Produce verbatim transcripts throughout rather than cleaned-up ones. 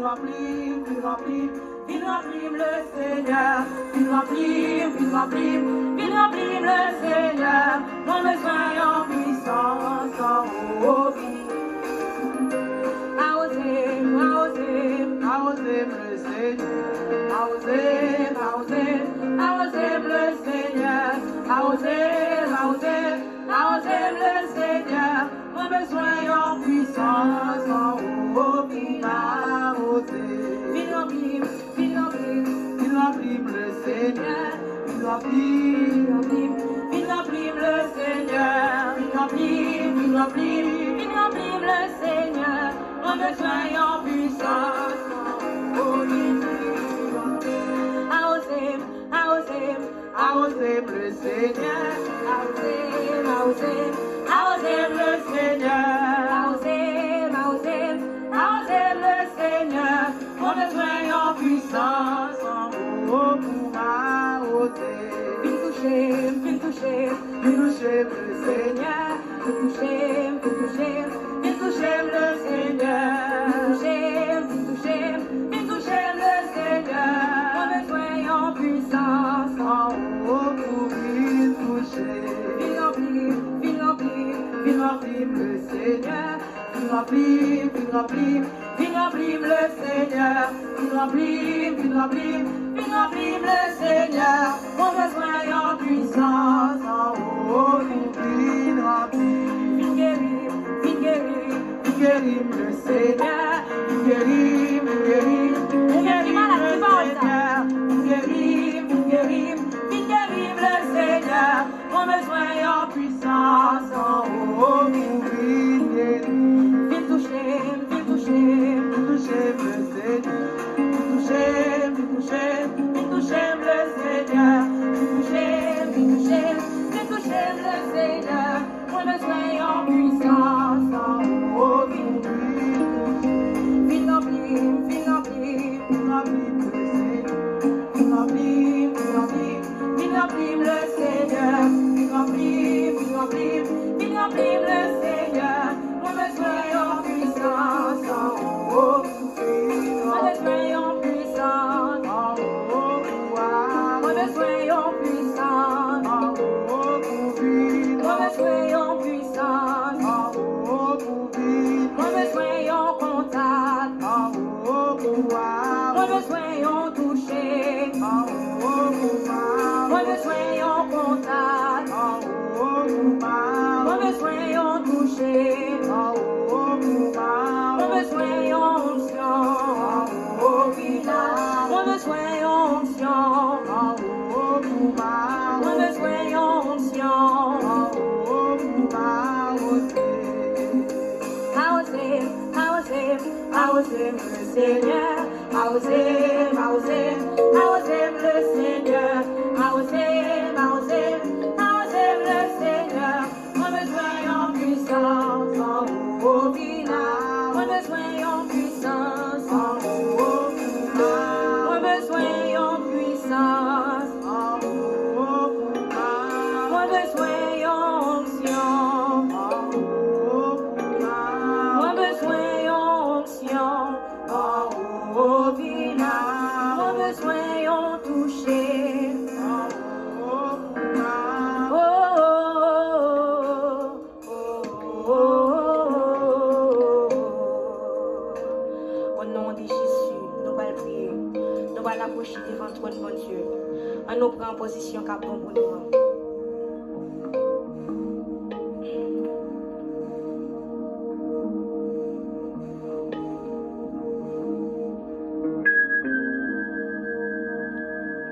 Vin ranpli m, vin ranpli m, vin ranpli m, le Senyè. Vin ranpli m, vin ranpli m, vin ranpli m, le Senyè. Mwen bezwen yon pwisans an ou. Awoze m, awoze m, awoze m, le Senyè. Awoze m, awoze m, awoze m, le Senyè. Awoze m, awoze m, awoze m, le Senyè. Mwen bezwen yon pwisans an ou pou m awoze. Vin ranpli m, vin ranpli m, vin ranpli m, le Senyè. Vin ranpli m, vin ranpli m, vin ranpli m, le Senyè. Vin ranpli m, vin ranpli m, vin ranpli m, le Senyè. Mwen bezwen yon pwisans an ou. Awoze m, awoze m, awoze m, le Senyè. Awoze m, awoze m, awoze m, le Senyè. Awoze m, awoze m, awoze m, le Senyè. Mwen bezwen yon pwisans an ou pou m awoze. Vin touche m, vin touche m, vin touche m, le Senyè. Vin touche m, vin touche m, vin touche m, le Senyè. Vin touche m, vin touche m, vin touche m, le Senyè. Mwen bezwen yon pwisans an ou pou vin touche. Vin ranpli m, vin ranpli m, vin ranpli m, le Senyè. Vin ranpli m, vin ranpli m, vin ranpli m, le Senyè. Vin ranpli m, vin ranpli m, vin ranpli m, le Senyè. Mwen bezwen yon pwisans an ou pou vin ranpli m. Vin geri m, vin geri m, vin geri m, le Senyè. Vin geri m, vin geri m, vin geri m, le Senyè. Vin geri m, vin geri m, vin geri m, le Senyè. Mwen bezwen yon pwisans an ou pou vin geri. Vin touche m, vin touche m, vin touche m, le Senyè. Vin touche m, vin touche m, vin touche m, le Senyè. Vin touche m, vin touche m, vin touche m, vin touche m, le Senyè. Mwen bezwen yon pwisans an ou pou vin touche. Vin ranpli m, vin ranpli m, vin ranpli m, le Senyè. Vin ranpli m, vin ranpli m, vin ranpli m, le Senyè. Vin ranpli m, vin ranpli m, vin ranpli m, le Senyè. Mwen bezwen yon pwisans an ou. Mwen bezwen yon pwisans an ou. Mwen bezwen yon pwisans an ou. Mwen bezwen yon pwisans an ou. Mwen bezwen yon kontak. Mwen bezwen yon touche. Mwen bezwen yon kontak. Mwen bezwen yon touche. Mwen bezwen yon onksyon. Mwen bezwen yon onksyon. Mwen bezwen yon onksyon. Awoze m, awoze m, awoze m, le Senyè. Awoze m, awoze m, awoze m, le Senyè. Awoze m, awoze m, awoze m, le Senyè. Mwen bezwen yon pwisans an ou, vin a. Mwen bezwen yon pwisans an ou, vin a. Mwen bezwen yon pwisans an ou, vin a. Mwen bezwen yon onksyon. Mwen bezwen yon onksyon. Mwen bezwen yon touche. O non de Jezi, nou pral priye. Nou pral apwoche devan twòn Bondye. Ann nou pran pozisyon k ap bon pou nou an.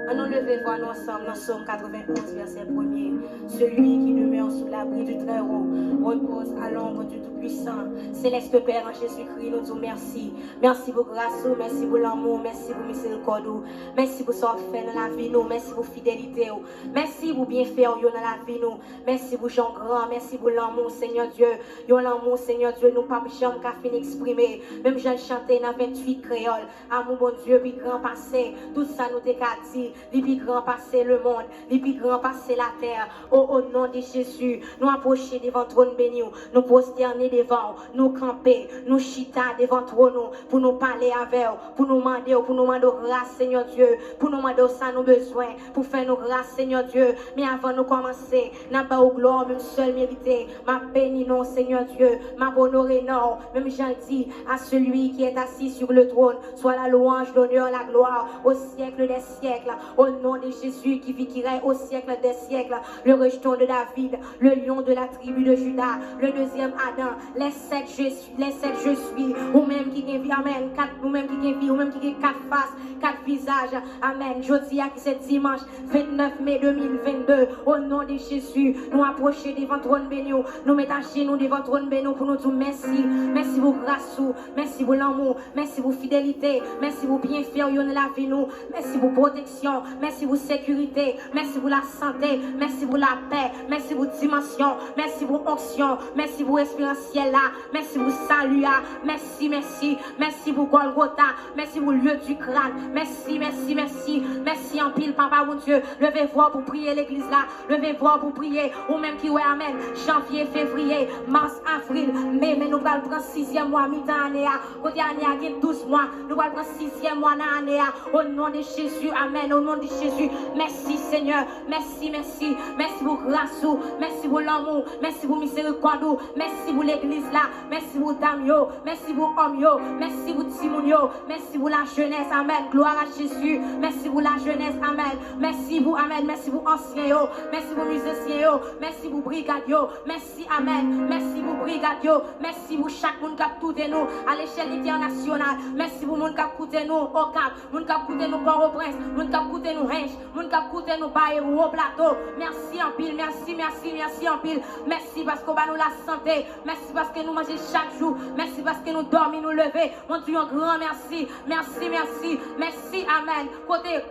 Ann nou leve vwa nou ansanm nan Sòm katrevenn-onz, vèsè premye. Celui qui demeure sous l'abri du Très-Haut repose à l'ombre du Tout-Puissant. Selès Pè, an Jezikri, nou di w mèsi. Mèsi pou gras ou, mèsi pou lanmou, mèsi pou mizerikòd ou, mèsi pou sa w ap fè nan lavi nou, mèsi pou fidelite w, mèsi pou byenfè w yo nan lavi nou, mèsi pou jan w gran, mèsi pou lanmou w, Senyè Dye, yon lanmou, Senyè Dye, nou p ap janm ka fin eksprime, menm jan l chante nan venntuit kreyòl, amour Bondye pi gran pase tout sa nou te ka di, li pi gran pase lemonn, li pi gran pase latè. O, o non de Jezi, nou apwoche devan twòn beni w, nou pwostène devan w, nou kanpe, nou chita devan twòn ou pou nou pale avè w, pou nou mande w, pou nou mande w gras, Senyè Dye, pou nou mande w sa nou bezwen, pou fè nou gras, Senyè Dye. Men avan nou kòmanse, n ap ba w glwa ou menm sèl merite. M ap beni non w, Senyè Dye, m ap onore non w, menm jan l di, à celui qui est assis sur le trône soit la louange, l'honneur, la gloire au siècle des siècles. Au nom de Jésus qui vit, qui règne au siècle des siècles, le rejeton de David, le lion de la tribu de Juda, le deuxième Adam, les sept je suis, les sept je suis, ou menm ki gen vi, amèn, kat, ou menm ki gen vi, ou menm ki gen kat fas, kat vizaj, amèn. Jodi a ki se dimanch vennèf me de mil vennde, o non de Jezi, nou apwoche devan twòn beni w, nou met ajenou devan twòn beni w pou nou di w mèsi, mèsi pou gras ou, mèsi pou lanmou, mèsi pou fidelite, mèsi pou byenfè w yo nan lavi nou, mèsi pou pwoteksyon, mèsi pou sekirite, mèsi pou lasante, mèsi pou lapè, mèsi pou dimansyon, mèsi pou onksyon, mèsi pou esperans syèl la, mèsi pou sali a, mèsi, mèsi, mèsi pou Gòlgota, mèsi pou lye di kràn, mèsi, mèsi, mèsi, mèsi anpil, Papa Bondye, leve vwa w pou priye legliz la, leve vwa w pou priye, ou menm ki wè, amèn, janvye, fevriye, mas, avril, me, men nou pral pran sizyèm mwa mitan ane a, kote ane a gen douz mwa, nou pral pran sizyèm mwa nan ane a, o non de Jezi, amèn, o non de Jezi, mèsi Senyè, mèsi, mèsi, mèsi pou gras ou, mèsi pou lanmou, mèsi pou mizerikòd ou, mèsi pou legliz la, mèsi pou dam yo, mèsi pou òm yo, mèsi pou timoun yo, mèsi pou lajenès, amèn, glwa a Jezi, mèsi pou lajenès, amèn, mèsi pou, amèn, mèsi pou ansyen yo, mèsi pou mizisyen yo, mèsi pou brigad yo, mèsi, amèn, mèsi pou brigad yo, mèsi pou chak moun k ap koute nou a lechèl entènasyonal, mèsi pou moun k ap koute nou Okap, moun k ap koute nou Pòtoprens, moun k ap koute nou Hench, moun k ap koute nou Baye Wo Plato. Mèsi anpil, mèsi, mèsi, mèsi anpil. Mèsi paske w ba nou lasante. Mèsi paske nou manje chak jou. Mèsi paske nou dòmi, nou leve. Mwen di yon gran mèsi. Mèsi, mèsi, mèsi. Amèn. Kote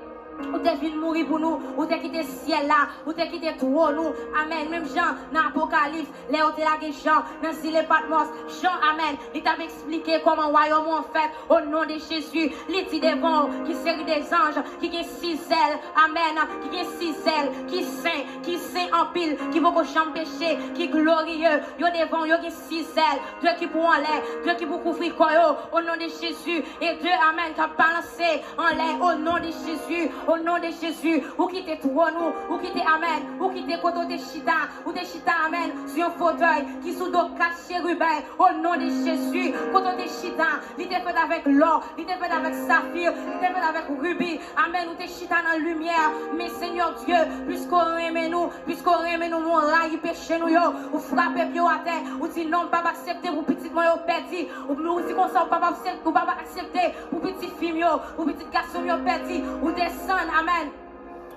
ou te vin mouri pou nou, ou te kite syèl la, ou te kite twòn ou. Amèn. Menm jan nan Apokalips, lè yo te lage Jan nan zile Patmòs, Jan, amèn, li t ap eksplike kòman wayòm ou an fèt, o non de Jezi. Li di devan w ki seri de zanj ki gen sis zèl, amèn, ki gen sis zèl, ki sen, ki sen anpil, ki poko janm peche, ki gloriye. Yo devan w, yo gen sis zèl, de ki pou anlè, de ki pou kouvri kò yo, o non de Jezi, e de, amèn, k ap balanse anlè, o non de Jezi, o non de Jezi. Ou kite twòn ou, ou kite, amèn, ou kite kote w te chita, ou te chita, amèn, sou yon fotèy ki sou do kat cheriben, o non de Jezi. Kote w te chita, li te fèt avèk lò, li te fèt avèk safir, li te fèt avèk ribi. Amèn, ou te chita nan limyè. Men Senyè Dye, piske w renmen nou, piske w renmen nou, men w rayi peche nou yo. Ou frape pye w atè, ou di non, m p ap aksepte pou pitit mwen yo pèdi. Ou, ou di konsa, ou p ap aksepte, ou p ap aksepte pou pitit fi m yo, pou pitit gason m yo pèdi. Ou desann, amèn.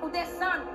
Ou desann.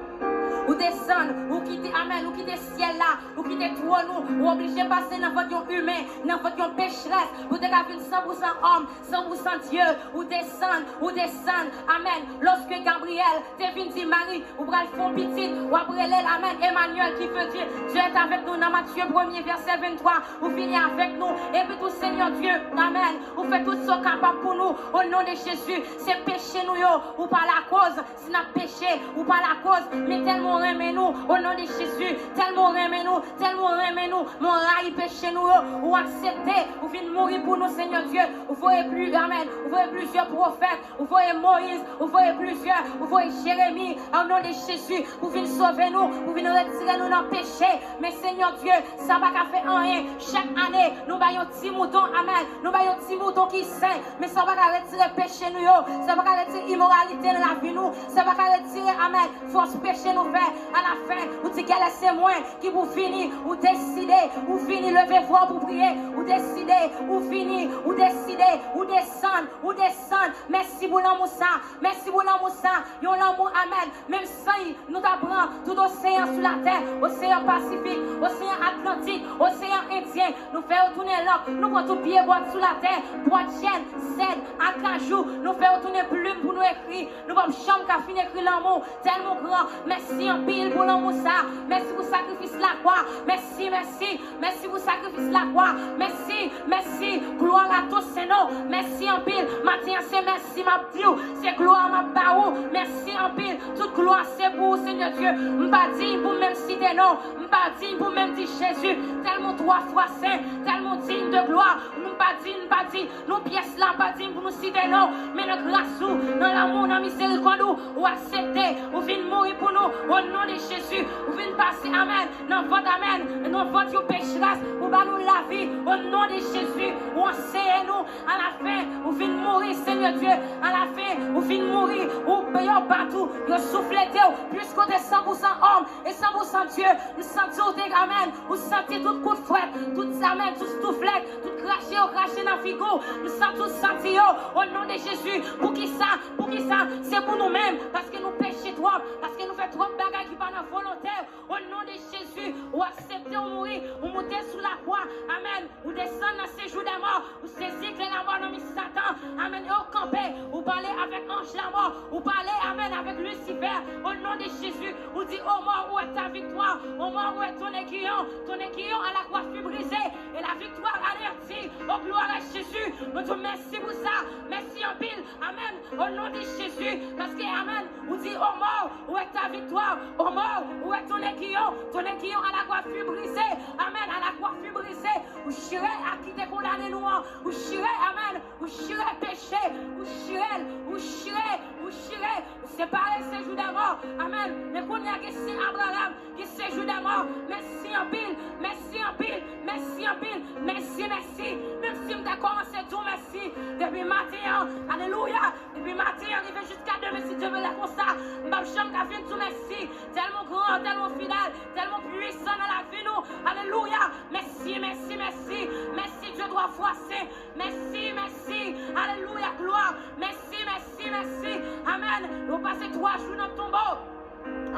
Ou desann. Ou kite, amèn. Ou kite syèl la. Ou kite twòn ou. Ou oblije pase nan vant yon imen, nan vant yon pecherès, pou te ka vin san pou san òm, san pou san Dye. Ou desann. Ou desann. Amèn. Lòske Gabriyèl te vin di Mari, ou pral fè yon pitit, w ap rele l, amèn, Emanyèl, ki vle di, Dye est avec nous, nan Matye premye, vèsè venntwa, ou vini avèk nou, epi tou, Senyè Dye, amèn, ou fè tout sa w kapab pou nou, o non de Jezi, se peche nou yo, ou pa lakoz, si n ap peche, ou pa lakoz, men tèlman w renmen nou, o non de Jezi, tèlman w renmen nou, tèlman w renmen nou, men w rayi peche nou yo, ou aksepte, ou vin mouri pou nou, Senyè Dye, ou voye pli, amèn, ou voye plizyè pwofèt, ou voye Moyiz, ou voye plizyè, ou voye Jeremi, o non de Jezi, pou vin sove nou, pou vin retire nou nan peche. Men Senyè Dye, sa pa ka fè anyen. Chak ane, nou bay yon ti mouton, amèn. Nou bay yon ti mouton ki sen. Men sa pa ka retire peche nou yo. Sa pa ka retire imoralite nan lavi nou. Sa pa ka retire, amèn, fòs peche nou fè. Alafen, ou di, gèlè se mwen ki pou vini. Ou deside, ou vini leve vwa w pou priye. Ou deside, ou vini, ou deside, ou desann, ou desann. Mèsi pou lanmou sa. Mèsi pou lanmou sa. Yon lanmou, amèn. Menm si nou ta pran tout oseyan sou latè, oseyan Pasifik, oseyan Atlantik, oseyan Endyen, nou fè yo tounen lank, nou pran tout pye bwat sou latè, bwat chèn, sèd, akaj, jou, nou fè yo tounen plim pou nou ekri. Nou p ap janm ka fin ekri lanmou tèlman w gran. Mèsi anpil pou lanmou sa. Mèsi pou sakrifis lakwa. Mèsi, mèsi, mèsi pou sakrifis lakwa. Mèsi, mèsi. Glwa a ton sen non. Mèsi anpil. Maten an, se mèsi m ap di w. Se glwa m ap ba ou. Mèsi anpil. Tout glwa se pou ou, Senyè Dye. M pa diy pou m menm site non w. M pa diy pou m menm di Jezi. Tèlman w twa fwa sen. Tèlman w diy de glwa. Nou pa di, nou pa di, nou pyès la pa di pou nou site non w, men nan gras ou, nan lanmou, nan mizerikòd ou, ou aksepte, ou vin mouri pou nou, o non de Jezi, ou vin pase, amèn, nan vant, amèn, nan vant yon pecherès, ou ba nou lavi, o non de Jezi, ou anseye nou, alafen, ou vin mouri, Senyè Dye, alafen, ou vin mouri, ou yo bat ou, yo souflete w, plis kote san pou san òm, e san pou san Dye, m santi w te, amèn, ou santi tout kout frèt, tout, amèn, tout souflèt, tout krache yo krache nan figi w, m santi w santi yo, o non de Jezi. Poukisa? Poukisa? Se pou nou menm, paske nou peche twòp, paske nou fè twòp bagay ki pa nan volonte w, o non de Jezi, ou aksepte w mouri, ou moute sou lakwa, amèn, ou desann nan sejou dèmò, ou sezi kle lamò nan men Satan. Amèn. E w kanpe, ou pale avèk anj lamò, ou pale, amèn, avèk Lisifè. O non de Jezi, ou di, ô mort, où est ta victoire? Ô mort, où est ton aiguillon? Ton aiguillon à la croix fut brisé, et la victoire anéantie. Oh, gloire à Jésus. Nou di w mèsi pou sa. Mèsi anpil. Amèn. O non de Jezi. Paske, amèn, ou di, ô mort, où est ta victoire? Ô mort, où est ton aiguillon? Ton aiguillon à la croix fut brisé. Amèn. À la croix fut brisé. Ou chire ak ki te kondane nou an. Ou chire, amèn. Ou chire peche. Ou chire l. Ou chire. Ou chire. Ou separe sejou dèmò. Amèn. Men kounye a gen sen Abraram ki sejou dèmò. Mèsi anpil. Mèsi anpil. Mèsi anpil. Mèsi, mèsi. Menm si m te kòmanse di w mèsi depi maten an. Alelouya. Depi maten an rive jiska demen, si Dye vle, konsa, m p ap janm ka fin di w mèsi. Tèlman w gran, tèlman w fidèl, tèlman w pwisan nan lavi nou. Alelouya. Mèsi, mèsi, mèsi. Mèsi, Dye twa fwa sen. Mèsi, mèsi. Alelouya, glwa. Mèsi, mèsi, mèsi. Amèn. Ou pase twa jou nan tonbo.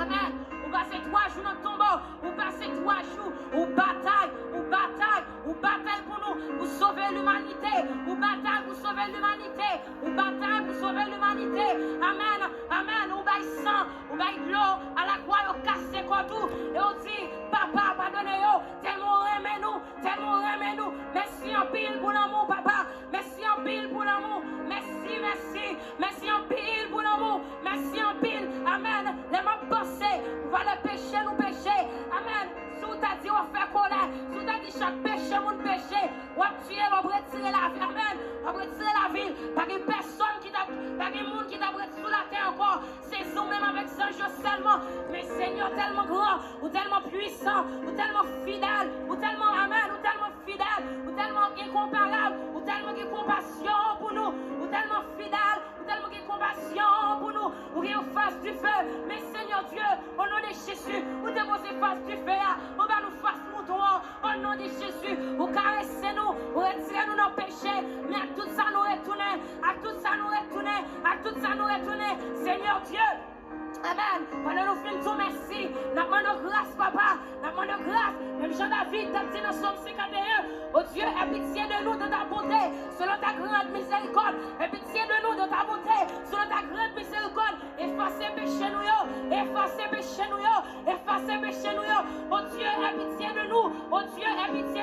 Amèn. Ou pase twa jou nan tonbo. Ou pase twa jou. Ou batay. Ou batay. Ou batay pou nou. Ou sove limanite. Ou batay pou sove limanite. Ou batay pou sove limanite. Amèn. Amèn. Ou bay san. Ou bay dlo. Alakwa yo kase kòt ou. E ou di, Papa, padone yo. Tèlman w renmen nou. Tèlman w renmen nou. Mèsi anpil pou lanmou, Papa. Mèsi anpil pou lanmou. Mèsi, mèsi. Mèsi anpil pou lanmou. Mèsi anpil. Amèn. Lè m ap panse pou valè peche nou peche. Amèn. Si w ta di w ap fè kòlè, si w ta di chak peche moun peche, w ap tiye l, w ap retire lavi. Amèn. W ap retire lavi l. Pa gen pèsòn ki t ap, pa gen moun ki t ap ret sou latè ankò. Se ou menm avèk zanj yo sèlman. Men Senyè, ou tèlman gran, ou tèlman pwisan, ou tèlman fidèl, ou tèlman, amèn, ou tèlman fidèl, ou tèlman enkonparab, ou tèlman gen konpasyon pou nou, ou tèlman fidèl, ou tèlman gen konpasyon pou nou, ou gen yon fas dife. Men Senyè Dye, o non de Jezi, ou depoze fas dife a, ou ba nou fas mouton an, o non de Jezi, ou karese nou, ou retire nou nan peche, men ak tout sa nou retounen, ak tout sa nou retounen, ak tout sa nou retounen, Senyè Dye. Amèn. Pandan nou fin di w mèsi, n ap mande w gras, Papa. N ap mande w gras. Menm jan David t ap di nan Sòm senkanteyen, ô Dieu, aie pitié de nous dans ta bonté, selon ta grande miséricorde. Aie pitié de nous dans ta bonté, selon ta grande miséricorde. Efase peche nou yo. Efase peche nou yo. Efase peche nou yo. Ô Dieu, aie pitié de nous. Ô Dieu, aie pitié